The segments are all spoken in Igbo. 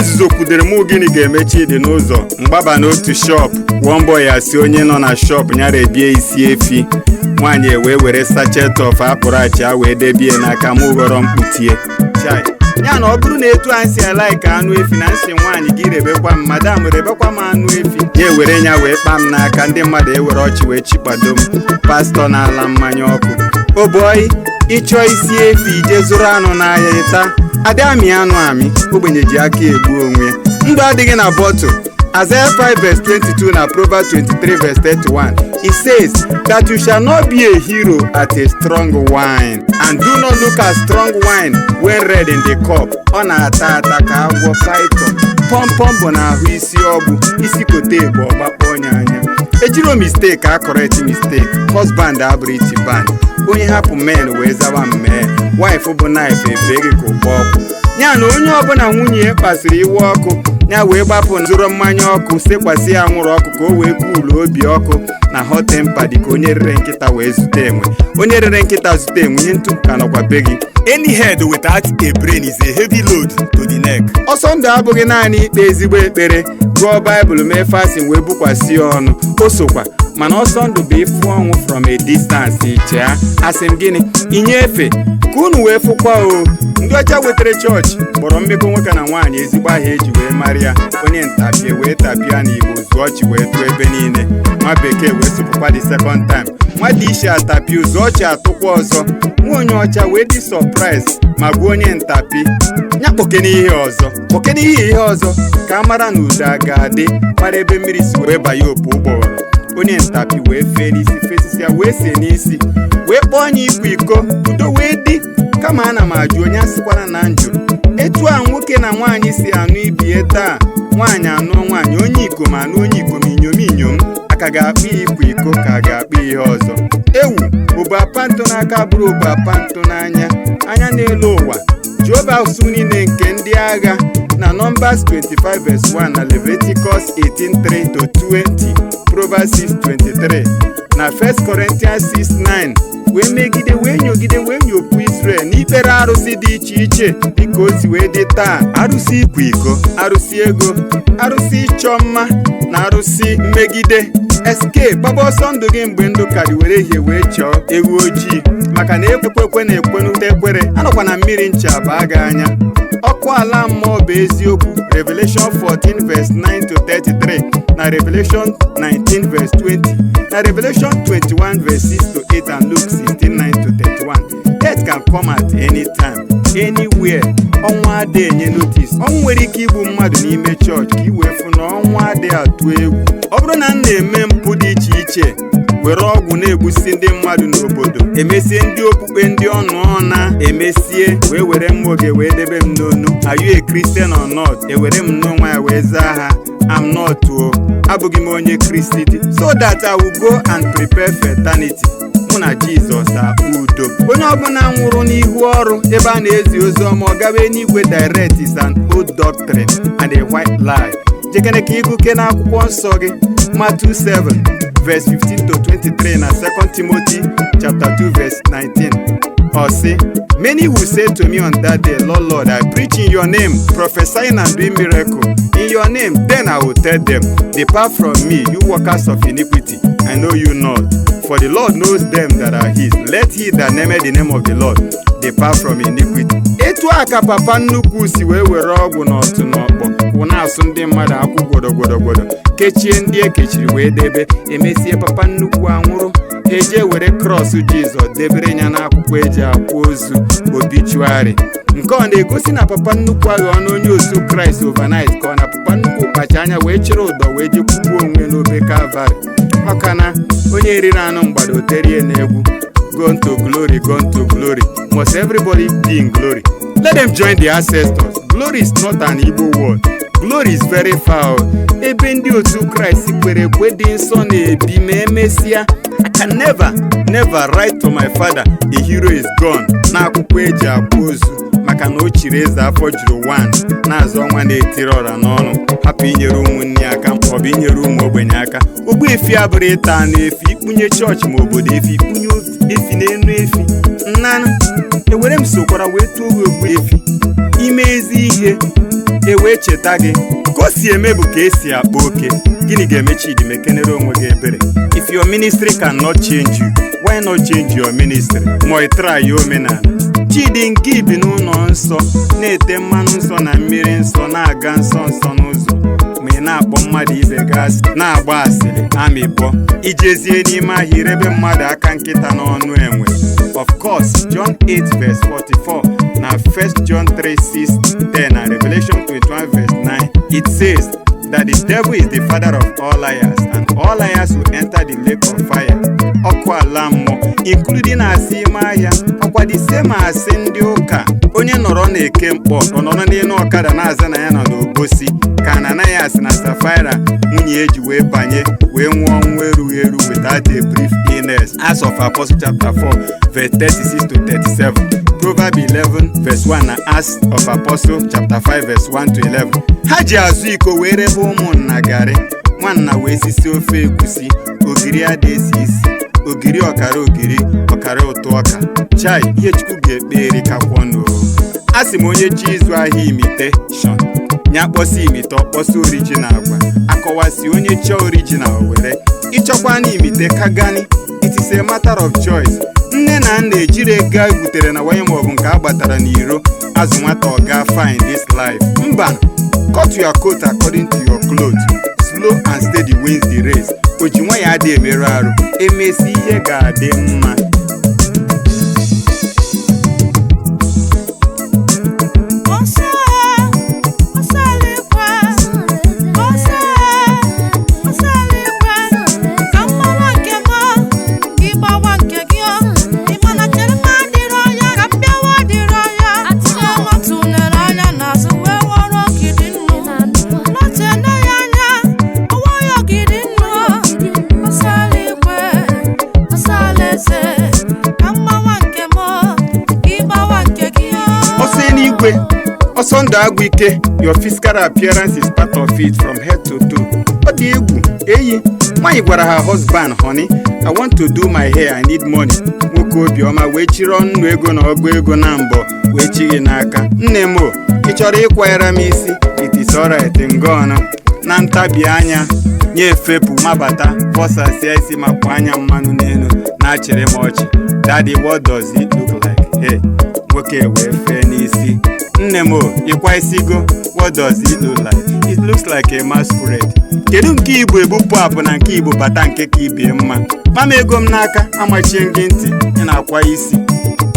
Ozuzo kwudere mụ. Gịnị ga-emechi dị n'ụzọ mgbaba n'otu shop? One ya si onye nọ na shop nyara ebie isi efi. Nwaanyị ewee were sachet of akpụrụ achịa wee debie n'aka mụ, ghọrọ mkputie chai ya na ọ bụrụ na etu anyị si a-like anụ efi na nsị nwaanyị gị, rebekwa m, madam, rebekwa m anụ efi. Ya ewere ya wee kpaa m n'aka. Ndị mmadụ ewere ọchị wee chikpado m. Pastọ na-ala mmanya ọkụ oboi ịchọọ isi efi, ije zụrụ anụ n'ahịa ịta adị amị anụ amị. Ogbenye ji aka egbu onwe ya. Ndụ adịghị na bottle. Isaiah 5 verse 22 na Proverbs 23 verse 31. It says that you shall not be a hero at a strong wine, and do not look at strong wine when red in the cup. Ọ na-ata ata ka agwọ python. Pọmpọm bụ n'ahụ isi ọgbụ isi kote ebu ọgbakpọ onye anya. Ejiro mistake a correct mistake. Husband abụrụ iti band. Onye hapụ men wee zawa mmee. Wife bụ knife efe gị ka ụkpọ ọkụ. Ya na onye ọbụla nwunye ya kpasuru iwe ọkụ ya wee gbapụ zụrụ mmanya ọkụ sekwasị ya anwụrụ ọkụ ka o wee kuulu obi ọkụ na hot temper, dị ka onye rere nkịta wee zute enwe. Onye rere nkịta zute enwe, ihe ntụ ka nọkwa be gị. Any head without a brain is a heavy load to the neck. Ọsọ ndụ abụghị naanị ikpe ezigbo ekpere, gụọ Baịbụl, mee fasting wee bukwasị ya ọnụ. O sokwa, mana ọsọ ndụ bụ ịfụ ọnwụ from a distance. Chea asị m gịnị inye efe ka unu wee fụkwa o. Ndị ọcha wetara chọọchị kpọrọ mmekọ nwoke na nwaanyị ezigbo aha eji wee mara ya. Onye ntapie wee tapịa na Igbo zụọ ọchị wee tụọ ebe niile. Nwa bekee wee sụpụkwa the second time. Nwa dị isi atapị ụzọ ọchị atụkwa ọzọ. Nwa onye ọcha wee dị surprise ma gwa onye ntapi ya kpokene ihe ọzọ, kpokene ihe ọzọ ka a mara na udo a ga-adị, mara ebe mmiri si wee banye opu ụgbọghọrọ. Onye ntapi wee fee n'isi, fesisi ya wee sie n'isi wee kpọọ onye ikwu iko. Udo wee dị. Kama ana m ajụ onye asịkwara na m jụrụ etu a nwoke na nwaanyị si anụ ibie taa. Nwaanyị anụọ nwaanyị, onye ikom anụ onye ikom, inyom inyom, aka ga-akpụ ya ikwu iko ka a ga-akpụ ihe ọzọ? Ewu obu apantụ n'aka bụrụ obu apantụ n'anya anya n'elu ụwa. Jehova usu niile nke ndị agha na Numbers 25 verse 1 na Leviticus 18:3 to 20, Proverbs 6:23 na 1 Corinthians 6:9 wee megide, wee nyogide, wee nyopụ Israel n'ikpere arụsị dị iche iche dịka o si wee dị taa: arụsị ikwa iko, arụsị ego, arụsị ịchọ mma na arụsị mmegide. Escape, gbaba ọsọ ndụ gị mgbe ndụ karị were ehihie wee chọọ ewu ojii, maka na ekwekwe na-ekwenute ekwere anọkwa na mmiri ncha baa gị anya. Ọkụ ala mmụọ bụ eziokwu. Revelation 14 verse 9 to 33 na Revelation 19 verse 20 na Revelation 21 verse 6 to 8 and Luke 16 9 to 31. Death can come at any time, anywhere. Ọnwụ adịghị enye notice. Ọnwụ nwere ike igbu mmadụ n'ime chọọchị ka i wee fụ na ọnwụ adịghị atụ egwu. Ọ bụrụ na m na-eme mpụ dị iche iche, were ọgwụ na-egbusi ndị mmadụ n'obodo, emesie ndị okpukpe ndị ọnụ ọna emesie wee were mma oge wee debe m n'onu, "Are you a Christian or not?" Ewere m n'onwe ya wee zaa ha, "I'm not o, abụghị m onye Kristi," so that I will go and prepare for eternity. Mụ na Jizọs akpa udo. Onye ọbụla nwụrụ n'ihu ọrụ ebe a na-ezi ozi ọma, ọ gawa eluigwe direct is an old doctrine and a white lie. Jekene ka ịgụke n'akwụkwọ nsọ gị, Matthew 7 verse 15 to 23 na 2 Timothy chapter 2 verse 19. Ọ sị, "Many will say to me on that day, 'Lord, Lord, I preach in your name, prophesying and doing miracle in your name.' Then I will tell them, 'Depart from me, you workers of iniquity, I know you not.' For the Lord knows them that are his. Let he that nameth the name of the Lord depart from iniquity." Etu a ka papa nnukwu si wee were ọgwụ na ọtụ na ọkpọ kwụ na-asụ ndị mmadụ akwụ gwọdọgwọdọgwọdọ, kechie ndị e kechiri wee debe. Emesie papa nnukwu anwụrụ, ha eje were cross Jizọs debere ya n'akwụkwọ eji akwụ ozu, obituary. Nke ọ na-egosi na papa nnukwu aghọọ na onye otu Kraịst overnight, ka ọ na papa nnukwu kpacha anya wee chịrị ụdọ wee jekwugbuo onwe n'obe Kalvarị? Maka na onye riri anụ mgbada oterie n'egwu. Gone to glory, gone to glory. Must everybody be in glory? Let them join the ancestors. Glory is not an Igbo word. Glory is very far, ebe ndị otu Kraịst kwere ekwe dị nsọ na-ebi ma emesịa. I can never, never write to my father, "A hero is gone," n'akwụkwọ eji akwa ozu, maka na o chiri eze afọ juru 1 na-azụ ọnwa na-etiri ọra n'ọnụ, hapụ inyere ụmụnne ya aka maọbụ inyere ụmụ ogbenye aka. Ogbu efi abụrụ ịta anụ efi, ikpunye chọọchị ma obodo efi, ikpunye efi n'enu efi nnanụ. Ewere m sokwara wee tụọ gị ogbu efi. Ime ezi ihe, e wee cheta gị. Ka o si eme bụ ka esi akpa oke. Gịnị ga-eme? Chidi, mekenere onwe gị ebere. If your ministry cannot change you, why not change your ministry? Ma ị try ya omenala. Chidi, nke ibi n'ụlọ nsọ na-ete mmanụ nsọ na mmiri nsọ, na-aga nsọ nsọ n'ụzọ, ma ị na-akpọ mmadụ ibe gị asị, na-agba asịrị amịbọ, ijezie n'ime ahịa irebe mmadụ aka nkịta n'ọnụ enwe. Of course, John 8 verse 44 na 1 John 3 6 10 na Revelation 21 verse 9, it says that the devil is the father of all liars and all liars will enter the lake of fire, ọkụ ala mmụọ, including asị ime ahịa. Ọkwa the same asị ndị ụka. Onye nọrọ na-eke mkpọ, ọ nọrọ n'elu ọkada na-aza na ya nọ n'Obosi, ka na anaghị asị na Safaira nwunye eji wee banye wee nwụọ ọnwụ erughị eru without a brief illness. Acts of Apostle chapter 4 verse 36 to 37, Proverb 11 verse 1 na Acts of Apostle chapter 5 verse 1 to 11. Ha ji azụ iko wee rebe ụmụnna garị, nwanna wee sisi ofe egusi, ogiri ada esi isi, ogiri ọkara, ogiri ọkara ụtụ ọka. Chai, ihe Chukwu ga-ekpe erikakwọnụ. A sị m, onye chi ịzụ ahịa imitation ya kpọsi imite, ọkpọsi original. Agwa akọwasi, onye chọọ original were, ịchọkwa na imite kagani. It is a matter of choice. Nne na nna ejiri ego a butere na waya maọbụ nke a gbatara n'iro azụ nwata ọ ga find this life. Mba, cut your coat according to your cloth. Slow and steady wins the race. O ji nwa ya adị emerụ arụ, emesi ihe ga-adị mma. Ọsọ, ọsọ eluigwe, ọsọ, ọsọ eluigwe, ka m gbawa nke m, gị gbawa nke gị. Ị ma na chere m adịrọ ya, ka m bịawa adịrọ ya. Lọtụ lere anya n'azụ wee ghọrọ ogidi nnu. Lọtụ ene ya anya, ọwọ́ ya ogidi nnu. Ọsọ eluigwe, ọsọ alaeze, ka m gbawa nke m, gị gbawa nke gị. Ọsọ eluigwe, ọsọ ndụ agwụ ike. Your physical appearance is part of it, from head to toe. Ọ dị egwu. Eyi nwaanyị gwara ha husband, "Honey, I want to do my hair, I need money." Nwoke obiọma wee chịrị ọnụ ego na ọgụ ego na mbọ wee chighi n'aka. "Nne m o, ị chọrọ ịkwanyere m isi? It is alright." Ngọnụ na ntabi anya nye efepụ mabata, bọsasịa isi ma kwụ anya mmanụ n'elu, na-achịrị m ọchị, "Daddy, what does it look like?" Hey, nwoke wee fee n'isi. "Nne m o, ịkwa isigo? What does it look like?" "It looks like a masquerade." Kedu nke Igbo ebupụ apụ na nke Igbo bata nke ka ibie mma? Mama, ego m n'aka, amachie gị ntị, ị na-akwa isi.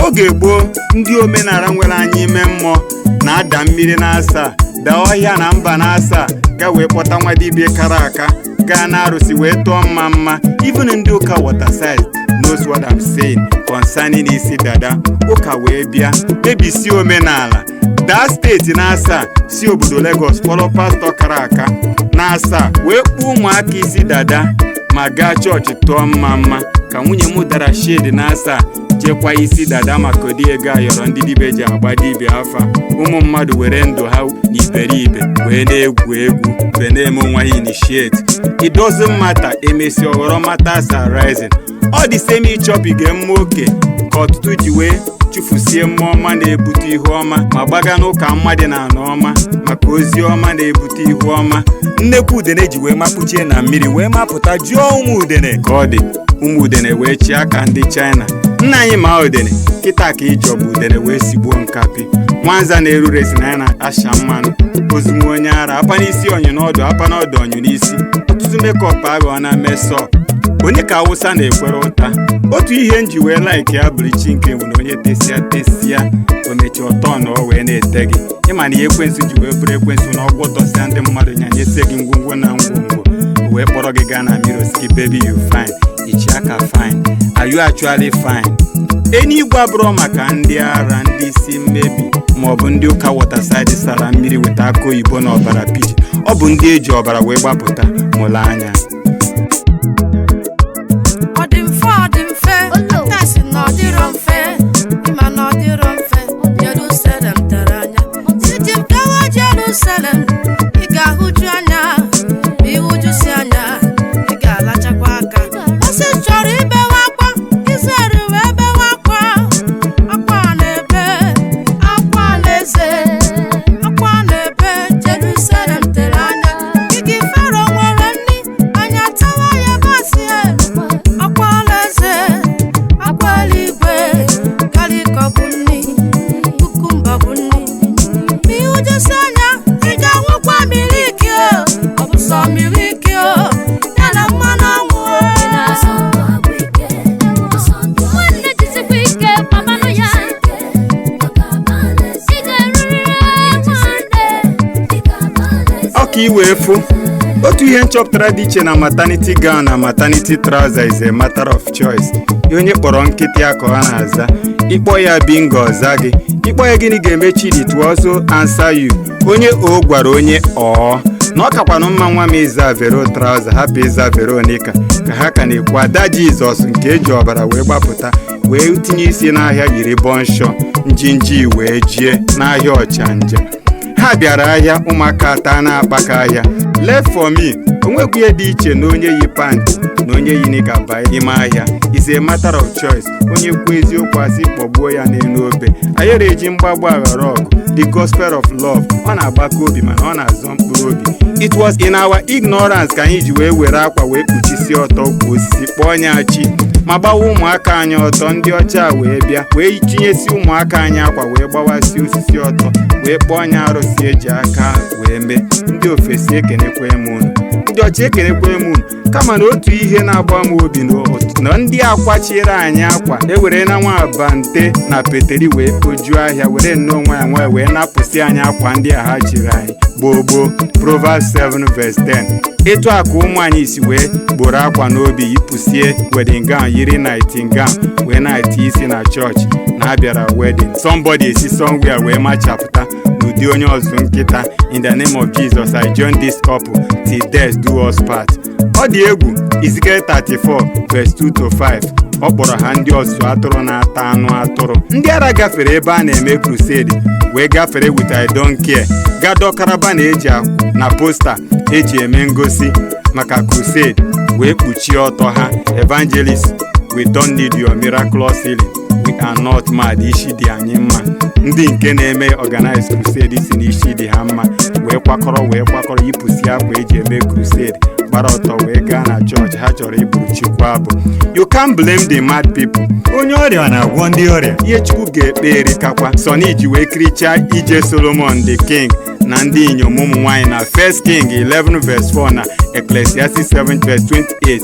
Oge gboo, ndị omenala nwere anya ime mmụọ na-ada mmiri na-asa, daa ọhịa na mba na-asa, ga wee kpọta nwa dibịa kara aka, gaa na arụsị wee tụọ mma mma. Even ndị ụka Waterside knows what I'm saying concerning isi dada. Ụka wee bịa mebisie omenala. Daa steeti na-asa, si obodo Lagos kpọrọ pastọ kara aka na-asa wee kpụọ ụmụaka isi dada ma gaa chọọchị tụọ mma mma. Ka nwunye m dara shade na-asa, jekwa isi dada maka ụdị ego ayọrọ ndị dibịa ji agba dibịa afa. Ụmụ mmadụ were ndụ ha n'iberibe wee na-egwu egwu, wee na-eme onwe ha initiate. It doesn't matter, emesi ọghọrọ matters arising. Ọ dị same ịchọbiga mma oke ka ọtụtụ ji wee chụfusie mmụọ ọma na-ebute ihu ọma ma gbaga n'ụka mma dị na ana ọma maka ozi ọma na-ebute ihu ọma. Nnekwu udene ji wee makpuchie na mmiri wee mapụta, jụọ ụmụ udene ka ọ dị. Ụmụ udene wee chịa ka ndị China. Nna anyị ma udene kịta ka ijọbụ udene wee sigbuo nkapị. Nwanza na-erure si na ya na-asha mmanụ ozu onye ara apa n'isi, ọnyụ n'ọdụ, apa n'ọdụ, ọnyụ n'isi. Ọtụtụ makeup aghọọ na mesọ onye ka Awụsa na-ekwere ụta. Otu ihe m ji wee like ya bleaching cream na onye tesịa tesịa, o mechie ọtọ na ọ wee na-ete gị. Ịma na ihe ekwensu ji wee bụrụ ekwensu na ọgwụ tọsịa ndị mmadụ, nyanyesie gị ngwongwo na ngwongwo, o wee kpọrọ gị gaa na mirror, sị gị, "Baby, you fine." Ichi aka, "Fine? Are you actually fine?" Enigwe abụrụ maka ndị ara, ndị isi mmebi, maọbụ ndị ụka Waterside sara mmiri weta aka oyibo na ọbara piji. Ọ bụ ndị eji ọbara wee gbapụta. Mụrụ anya. Ọ dị mfe, ọ dị mfe. Tesi na ọ dịrọ mfe. Ịma na ọ dịrọ mfe. Jerusalem tere anya. Site m gawa Jerusalem, ị ga-ahụju anya. Ma ịhụjusi anya, ị ga-alachakwa aka. Moses chọrọ ibewe akwa, Izrel wee bewe akwa. Akwa na-ebe. i wee fụ otu ihe nchọpụtara dị iche na maternity gown na maternity trouser is a matter of choice. Onye kpọrọ nkịtị ya ka ọ na-aza. Ịkpọ ya bingo, ọza gị. Ịkpọ ya gịnị ga-eme Chidi to also answer you. Onye o gwara onye ọ na ọ kakwanụ mma nwa m ịza Vero trouser, hapụ ịza Veronica, ka ha ka na-ekwu. Ada Jizọs nke eji ọbara wee gbapụta wee tinye isi n'ahịa yiri bọnshọ njinji wee jie n'ahịa Ọchanja. Ha bịara ahịa, ụmụaka ata na-akpaka ahịa. Left for me, onwekwa ihe dị iche na onye yi pant na onye yi knicker baa ime ahịa. Is a matter of choice. Onye kwuo eziokwu, asị kpọgbuo ya n'elu obe. Anyere eji mgbagbu aghara ọgụ. The gospel of love, ọ na-agbakọ obi mana ọ na-azọ mkpụrụ obi. It was in our ignorance ka anyị ji wee were akwa wee kpuchisie ọtọ ukwu osisi, kpọọ ya chi, ma gbawa ụmụaka anyị ọtọ. Ndị ọcha wee bịa wee tinyesi ụmụaka anyị akwa, wee gbawasị osisi ọtọ, wee kpọọ ya arụsị eji aka wee mee. Ndị ofesi, ekenekwe m unu. Ndị ọcha, ekenekwe m unu. Kama na otu ihe na-agba m obi na ndị akwachiri anyị akwa ewere na nwa abante na peteri wee kpojuo ahịa, were nnọọ nwayọ nwayọ wee napụsị anyị akwa ndị a ha chiri anyị gboo gboo. Proverbs 7 verse 10. Etu a ka ụmụ anyị si wee gboro akwa n'obi, yipụsie wedding gown, yiri nighting gown, wee na-eti isi na chọọchị na abịara wedding. Somebody esi somewhere wee machapụta n'ụdị onye ọzụ nkịta. In the name of Jesus, I join this couple till death do us part. Ọ dị egwu. Ezekiel 34 verse 2 to 5, ọ kpọrọ ha ndị ọzụzụ atụrụ na-ata anụ atụrụ. Ndị ara gafere ebe a na-eme crusade, wee gafere with I don't care, ga dọkaraba na eji na poster eji eme ngosi maka crusade wee kpuchie ọtọ ha. Evangelist, we don't need your miraculous healing. We are not mad. Isi dị anyị mma. Ndị nke na-eme organize crusade si n'isi dị ha mma wee kwakọrọ, wee kwakọrọ, yipụsi akwa eji eme crusade, gbara ọtọ wee gaa na chọọchị. Ha chọrọ iburu Chukwu abụ. You can't blame the mad people. Onye ọrịa na-agwọ ndị ọrịa. Ihe Chukwu ga-ekpe erikakwa. Sọni ji wee kirichaa ije Solomon the king na ndị inyom ụmụ nwanyị na First King 11 verse 4 na Ecclesiastes 7 verse 28,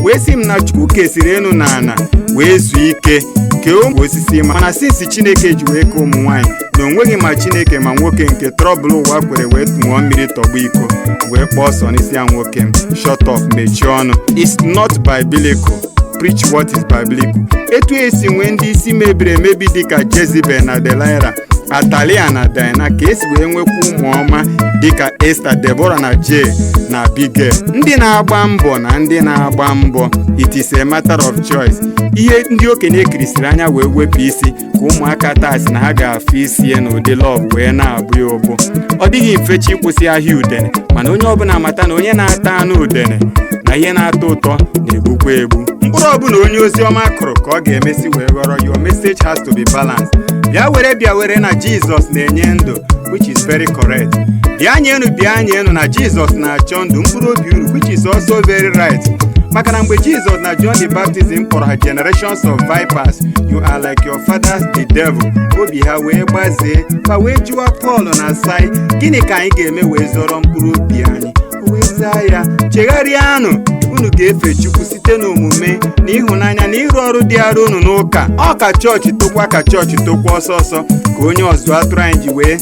wee sị m na Chukwu kesiri enu na ana wee zuo ike, kee ụmụ osisi, mana since Chineke ji wee kee ụmụ nwanyị na onweghị ma Chineke ma nwoke nke trouble ụwa kwere wee ṅụọ mmiri tọgbọ iko, wee kpọọ Sọni si ya, "Nwoke m, shut up, mechie ọnụ." It's not biblical. Preach what is biblical. Etu esi nwee ndị isi mebiri emebi dịka Jezebel na Delilah, Atalia na Diana, ka esi wee nwekwa ụmụ ọma dịka Esther, Deborah na Jael na Abigail. Ndị na-agba mbọ na ndị na-agba mbọ, it is a matter of choice. Ihe ndị okenye kirisiri anya wee wepụ isi ka ụmụaka taa sị na ha ga-afụ isi ya n'ụdị love wee na-abụ ya ụbụ. Ọ dịghị mfechi ịkwụsị ahịa udene, mana onye ọbụla mata na onye na-ata anụ udene na ihe na-atọ ụtọ na-egbukwa egbu. Mkpụrụ ọbụla onye ozi ọma kụrụ ka ọ ga-emesi wee ghọrọ. Your message has to be balanced. Bịa were, bịa were na Jizọs na-enye ndụ, which is very correct. Bịa nyenu, bịa nyenu na Jizọs na-achọ ndụ mkpụrụ obi uru, which is also very right. Maka na mgbe Jizọs na John the Baptist kpọrọ ha "generations of vipers, you are like your father the devil," obi ha wee gbazee, fa wee jụwa Pọl na Sai, "Gịnị ka anyị ga-eme wee zọrọ mkpụrụ obi anyị?" O wee zaa ya, "Chegharịanụ, unu ga-efe Chukwu site n'omume na ịhụnanya na ịrụ ọrụ dị arụ unu n'ụka." Ọ ka chọọchị tokwa, ka chọọchị tokwa ọsọ ọsọ, ka onye ọzụ atụrụ anyị ji wee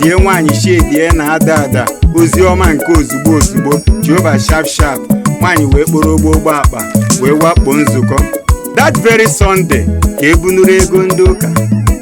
zie nwaanyị shedie na-ada ada ozi ọma nke ozugbo ozugbo, Jehova sharp sharp. Nwaanyị wee kporo ogbo akpa wee wakpo nzukọ. That very Sunday ka ebunuru ego ndị ụka,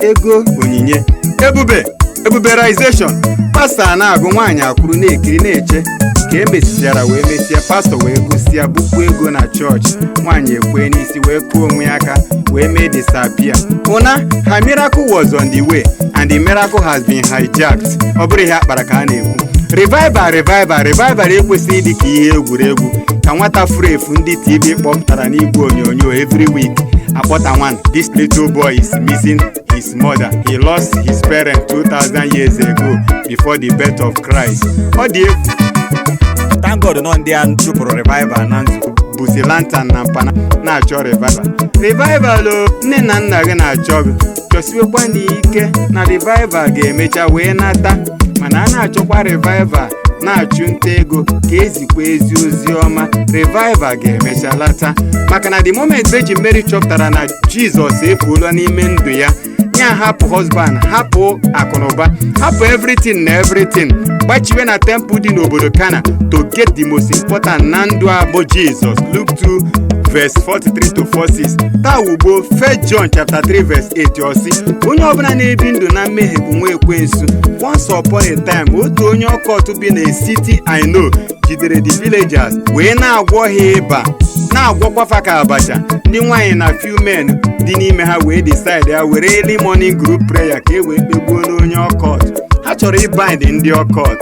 ego onyinye, ebube ebuberization. Pastọ a na-agụ, nwaanyị akwụrụ na-ekiri na-eche. Ka e mesịchara wee mesịa, pastọ wee gụsịa bupụ ego na chọọchị, nwaanyị ekwe n'isi wee kụọ onwe ya aka wee mee disappear. Ụna her miracle was on the way and the miracle has been hijacked. Ọ bụrụ ihe akpara ka a na-ekwu, revival, revival, revival ekwesịghị ịdị ka ihe egwuregwu, ka nwata furu efu ndị TV kpọpụtara n'igwe onyonyo every week akpọta nwan. This little boy is missing his mother. He lost his parents 2000 years ago before the birth of Christ. Ọ dị egwu. Thank God nọ ndị a chụpụrụ revival na nzukọ bụzi lantern na mpana na-achọ revival. Revival o, nne na nna gị na-achọ gị, chọsiwekwa n'ike na revival ga-emecha wee nata. Mana a na-achọkwa revival na-achụ nta ego ka ezikwa ezi ozi ọma. Revival ga-emecha lata, maka na the moment Virgin Mary chọpụtara na Jizọs efuola n'ime ndụ ya. Ya hapụ husband, hapụ akụnụba, hapụ everything na everything, gbachiwe na temple dị n'obodo Kana to get the most important na ndụ a bụ Jesus. Luke 2 verse 43 to 46. Taa ugbo 1 John chapter 3 verse 8, ọ sị, onye ọbụla na-ebi ndụ na mmehie bụ nwa ekwensu. Once upon a time, otu onye occult bi na city I know jidere the villagers wee na-agwọ ha ịba, na-agwọkwa fa ka abacha. Ndị nwaanyị na few men dị n'ime ha wee decide ya were early morning group prayer ka e wee kpegbuo n'onye occult. Ha chọrọ ịbind ndị occult.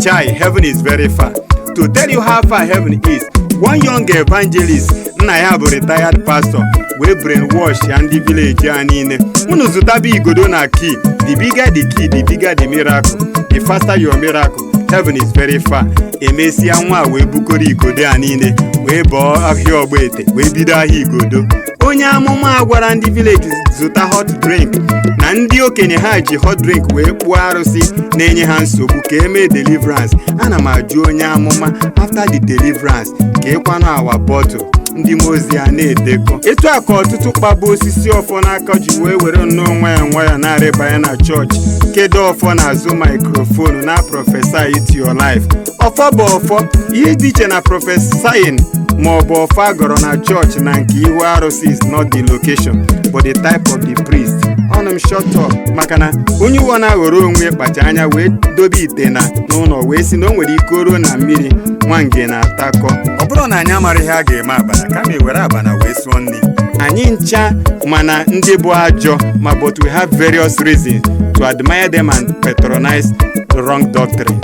Chai, heaven is very far. To tell you how far heaven is, one young evangelist, nna ya bụ retired pastor, wee brainwash ya ndị village a niile: unu zụtaba igodo na key. The bigger the key, the bigger the miracle, the faster your miracle. Heaven is very far. Emesịa, nwa wee bukoro igodo a niile wee bọọ ahịa ọgbaete, wee bido ahịa igodo. Onye amụma gwara ndị village zụta hot drink, na ndị okenye ha ji hot drink wee kpụọ arụsị na-enye ha nsogbu ka emee deliverance. Ana m ajụ onye amụma, after the deliverance, ka ịkwanụ awa bottle ndị mozi a na-edekọ etu a ka ọtụtụ kpaba osisi ọfọ n'aka ji wee were nnọọ nwayọọ nwayọọ na-arịbanye na chọọchị, kedo ọfọ n'azụ microphone na prophesy to your life. Ọfọ bụ ọfọ. Ihe dị iche na prophesying ma ọ bụ ọfọ agọrọ na chọọchị na nke ihu arụsị is not the location but the type of the priest. Ọnụ m, shut up, maka na onye ụwa na-aghọrọ onwe kpacha anya wee dobe ite na n'ụlọ wee sị na o nwere ike ruo na mmiri nwange na-atakọ. Ọ bụrụ na anyị amara ihe a ga-eme abana, kama ewere abana wee sụọ nri. Anyị ncha mana ndị bụ ajọ ma, but we have various reasons to admire them and patronize the wrong doctrine.